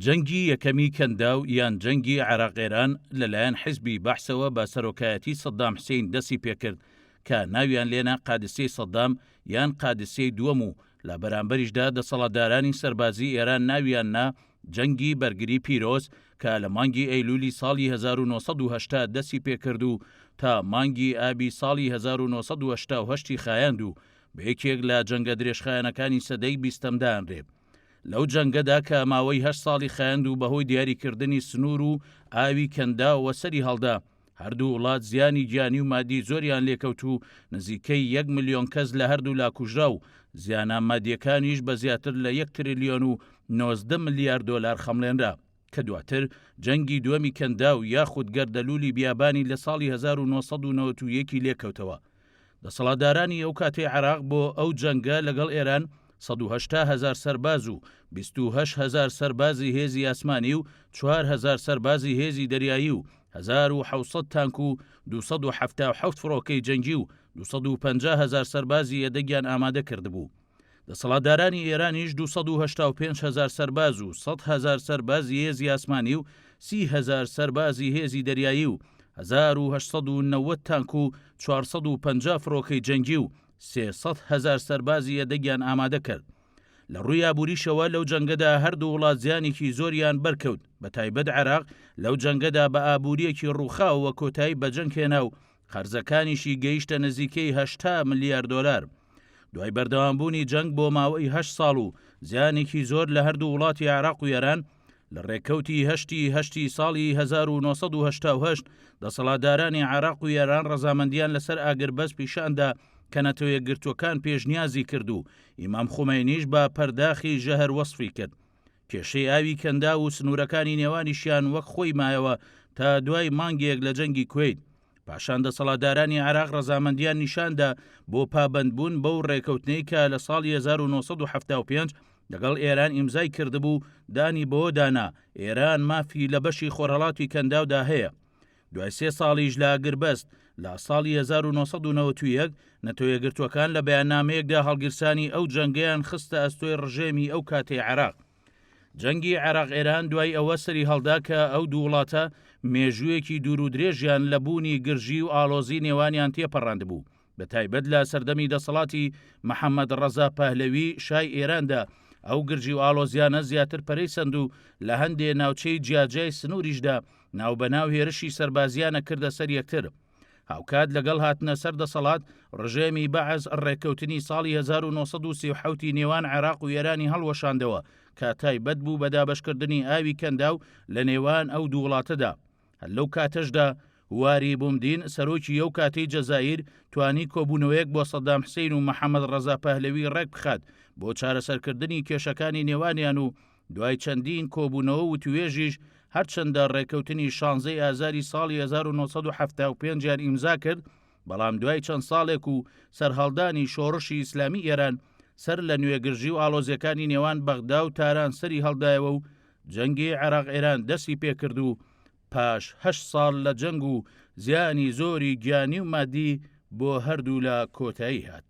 جەنگی یەکەمی کەنداو یان جەنگی عێراق-ئێران لەلایەن حیزبی بەعسەوە بە سەرۆکایەتی سەدام حسین دەستی پێکرد کە ناویان لێنا قادسیەی سەدام یان قادسیەی دووەم و لە بەرامبەریشدا دەسەڵاتدارانی سەربازی ئێران ناویان نا جەنگی بەرگری پیرۆز کە لە مانگی ئەیلولی ساڵی 1980 دەستی پێکرد و تا مانگی ئابی ساڵی 1988 ی خایاند و بە یەکێک لە جەنگە درێژخایەنەکانی سەدەی بیستەم دانرێ. لەو جەنگەدا کە ماوەی هەشت ساڵی خایاند و بەهۆی دیاریکردنی سنوور و ئاوی کەنداوەوە سەری هەڵدا، هەردوو وڵات زیانی گیانی و مادی زۆریان لێکەوت و نزیکەی یەک ملیۆن کەس لە هەردوولا کوژرا و زیانە مادییەکانیش بە زیاتر لە یەک تریلیۆن و 19 ملیار دۆلار خەمڵێنرا کە دواتر جەنگی دووەمی کەنداو یاخود گەردەلوولی بیابانی لە ساڵی 1991 ی لێکەوتەوە. دەسەڵاتدارانی ئەو کاتەی عێراق بۆ ئەو جەنگە لەگەڵ ئێران 180 هەزار سەرباز و 28 هەزار سەربازی هێزی ئاسمانی و 4 هەزار سەربازی هێزی دەریایی و 1700 تانک و 277 فڕۆکەی جەنگی و 250 هەزار سەربازی یەدەگیان ئامادە کردبوو. دەسەڵاتدارانی ئێرانیش 285 هەزار سەرباز و 100 هەزار سەربازی هێزی ئاسمانی و 30 هەزار سەربازی هێزی دەریایی و 1890 تانک و 450 فڕۆکەی جەنگی و 300 هەزار سەربازی یەدەگیان ئامادە کرد. لە ڕووی ئابووریشەوە لەو جەنگەدا هەردوو وڵات زیانێکی زۆریان بەرکەوت، بەتایبەت عێراق لەو جەنگەدا بە ئابوورییەکی ڕووخاوەوە کۆتایی بە جەنگ هێنا و قەرزەکانیشی گەیشتە نزیکەی 80 ملیار دۆلار. دوای بەردەوامبوونی جەنگ بۆ ماوەی هەشت ساڵ و زیانێکی زۆر لە هەردوو وڵاتی عێراق و ئێران، لە ڕێککەوتی هەشتی هەشتی ساڵی 1988 دەسەڵاتدارانی عێراق و ئێران ڕەزامەندیان لەسەر ئاگربەست پیشاندا کە نەتەوە یەکگرتووەکان پێشنیازی کرد و ئیمام خومەینیش بە پەرداخی ژەهر وەسفی کرد. کێشەی ئاوی کەنداو و سنوورەکانی نێوانیشیان وەک خۆی مایەوە تا دوای مانگێک لە جەنگی کوەیت. پاشان دەسەڵاتدارانی عێراق ڕەزامەندیان نیشاندا بۆ پابەندبوون بەو ڕێکەوتنەی کە لە ساڵی 1975 لەگەڵ ئێران ئیمزای کردبوو، دانی بەوە دانا ئێران مافی لە بەشی خۆرهەڵاتی کەنداودا هەیە. دوای سێ ساڵیش لە ئاگربەست، لە ساڵی 1991 نەتەوە یەکگرتووەکان لە بەیاننامەیەکدا هەڵگیرسانی ئەو جەنگەیان خستە ئەستۆی ڕژێمی ئەو کاتەی عێراق. جەنگی عێراق-ئێران دوای ئەوە سەریهەڵدا کە ئەو دوو وڵاتە مێژوویەکی دوور و درێژیان لە بوونی گرژی و ئاڵۆزی نێوانیان تێپەڕاندبوو، بەتایبەت لە سەردەمی دەسەڵاتی محەمەد ڕەزا پەهلەوی شای ئێراندا ئەو گرژی و ئاڵۆزیانە زیاتر پەرەی سەند و لە هەندێ ناوچەی جیاجیای سنووریشدا ناوبەناو هێرشی سەربازییانە کردە سەر یەکتر. هاوکات لەگەڵ هاتنە سەر دەسەڵات، ڕژێمی بەعس ڕێککەوتنی ساڵی 1937 ی نێوان عێراق و ئێرانی هەڵوەشاندەوە کە تایبەت بوو بە دابەشکردنی ئاوی کەنداو لە نێوان ئەو دوو وڵاتەدا. هەر لەو کاتەشدا هواری بومدین سەرۆکی ئەو کاتەی جەزائیر توانی کۆبوونەوەیەک بۆ سەدام حسین و محەمەد ڕەزا پەهلەوی ڕێکبخات بۆ چارەسەرکردنی کێشەکانی نێوانیان و دوای چەندین کۆبوونەوە و وتوێژیش هەرچەندە ڕێکەوتنی شانزەی ئازاری ساڵی 1975 یان ئیمزا کرد، بەڵام دوای چەند ساڵێک و سەرهەڵدانی شۆڕشی ئیسلامی ئێران سەر لە نوێ گرژی و ئاڵۆزیەکانی نێوان بەغدا و تاران سەری هەڵدایەوە و جەنگی عێراق ئێران دەستی پێکرد و پاش هەشت ساڵ لە جەنگ و زیانی زۆری گیانی و مادی بۆ هەردوولا کۆتایی هات.